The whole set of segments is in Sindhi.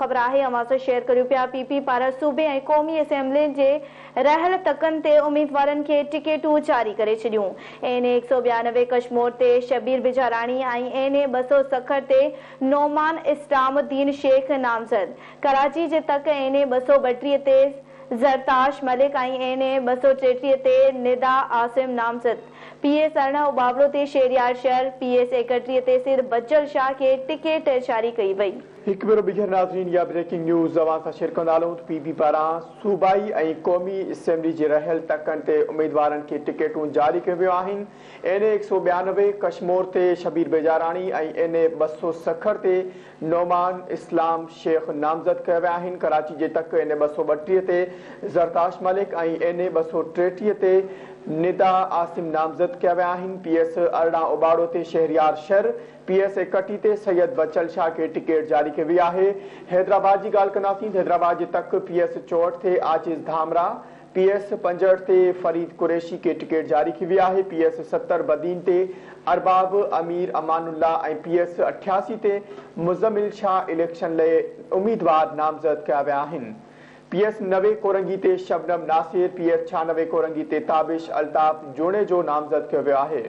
خبر آهي اوهان سان شيئر ڪريون پيا پي پي پاران صوبي ۽ قومي اسيمبلين جي رهيل تڪن تي اميدوارن کي ٽڪيٽون جاري ڪري ڇڏيون. اين اي 192 ڪشمور تي شبير بجاراڻي ۽ اين اي 200 سکر تي نعمان اسلام الدين شيخ نامزد. ڪراچي جي تڪ اين اي 232 تي زرتاش ملڪ ۽ اين اي 233 تي ندا عاصم نامزد. پي ايس 18 اٻاوڙو تي شهريار شر، پي ايس 31 تي سيد بچل شاهه کي ٽڪيٽ جاري ڪئي وئي. هڪ ڀيرو ٻيهر ناظرين اها بريڪنگ نيوز اوهان سان شيئر ڪندا هلون ته پي پي پاران صوبائي ۽ قومي اسيمبلي جي رهيل تڪن تي اميدوارن کي ٽڪيٽون جاري ڪيون ويون آهن. اين اي 192 ڪشمور تي شبير بيجاراڻي ۽ اين اي 200 سکر تي نعمان اسلام شيخ نامزد ڪيا ويا آهن. ڪراچي جي تڪ اين اي 232 تي زرتاش ملڪ ۽ اين اي 233 تي ندا عاصم نامزد ڪيا ويا آهن. پي ايس 18 اوٻاڙو تي شهريار شر، پي ايس 31 تي سيد بچل شاهه کي ٽڪيٽ جاري ڪئي وئي آهي. حيدرآباد جي ڳالهه ڪنداسين ته حيدرآباد جي تڪ پي ايس 64 تي عاجز ڌامراهه، پي ايس 65 تي فريد قريشي کي ٽڪيٽ جاري ڪئي وئي آهي. پي ايس 70 بدين تي ارباب امير امان الله ۽ پي ايس 88 تي مزمل شاهه اليڪشن لئي اميدوار نامزد ڪيا ويا آهن. پي ايس 90 ڪورنگي تي شبنم ناصر، پي ايس 96 ڪورنگي تي تابش الطاف جوڻيجو نامزد ڪيو ويو آهي.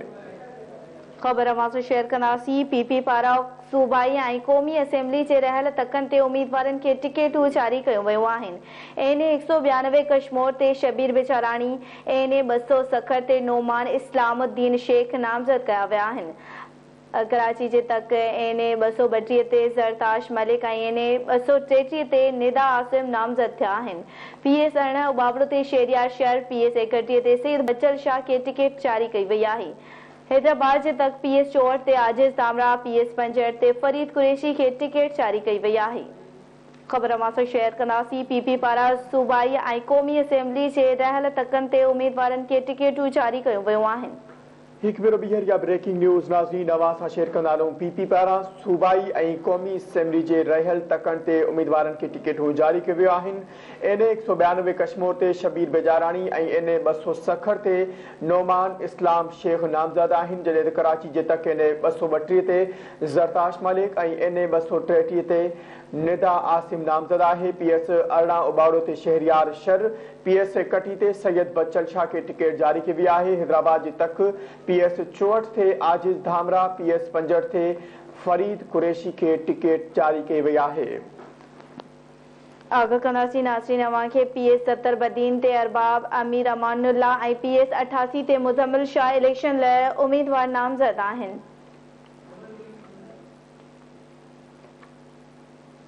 خبر اوهان سان شيئر ڪنداسين، پي پي پاران صوبائي ۽ قومي اسيمبلي جي رهيل تڪن تي اميدوارن کي ٽڪيٽون جاري ڪيون ويون آهن. اين اي 192 ڪشمور تي شبير بجاراڻي، اين اي 200 سکر تي نعمان اسلام الدين شيخ نامزد ڪيا ويا آهن. ڪراچي جي تڪ اين اي 232 تي زرتاش ملڪ ۽ اين اي 233 تي ندا عاصم نامزد ٿيا آهن. پي ايس 18 اٻاوڙو تي شهريار شر، پي ايس 31 تي سيد بچل شاهه کي ٽڪيٽ جاري ڪئي وئي آهي. حيدرآباد جي تڪ پي ايس 64 تي عاجز ڌامراهه، پي ايس 65 تي فريد قريشي کي ٽڪيٽ جاري ڪئي وئي آهي. خبر اوهان سان شيئر ڪنداسين، پي پي پاران صوبائي ۽ قومي اسيمبلي جي رهيل تڪن تي اميدوارن کي ٽڪيٽون جاري ڪيون ويون آهن. هڪ ڀيرو ٻيهر اها بريڪنگ نيوز ناظرين اوهان سان شيئر ڪندا هلون پي پي پاران صوبائي ۽ قومي اسيمبلي جي رهيل تڪن تي اميدوارن کي ٽڪيٽون جاري ڪيون ويون آهن. اين اي 192 ڪشمور تي شبير بجاراڻي ۽ اين اي 200 سکر تي نعمان اسلام شيخ نامزد آهن، جڏهن ته ڪراچي جي تڪ اين اي 232 تي زرتاش ملڪ ۽ اين اي 233 تي ندا عاصم نامزد آهي. پي ايس 18 اوٻاڙو تي شهريار شر، پي ايس 31 تي سيد بچل شاهه کي ٽڪيٽ جاري ڪئي وئي آهي. حيدرآباد جي تڪ پي ايس 64 تي عاجز ڌامراهه، پي ايس 65 تي فريد قريشي کي ٽڪيٽ جاري ڪئي وئي آهي. آگاهه ڪنداسين ناظرين اوهان کي پي ايس 70 بدين تي ارباب امير امان الله ۽ پي ايس 88 تي مزمل شاهه اليڪشن لاء اميدوار نامزد آهن.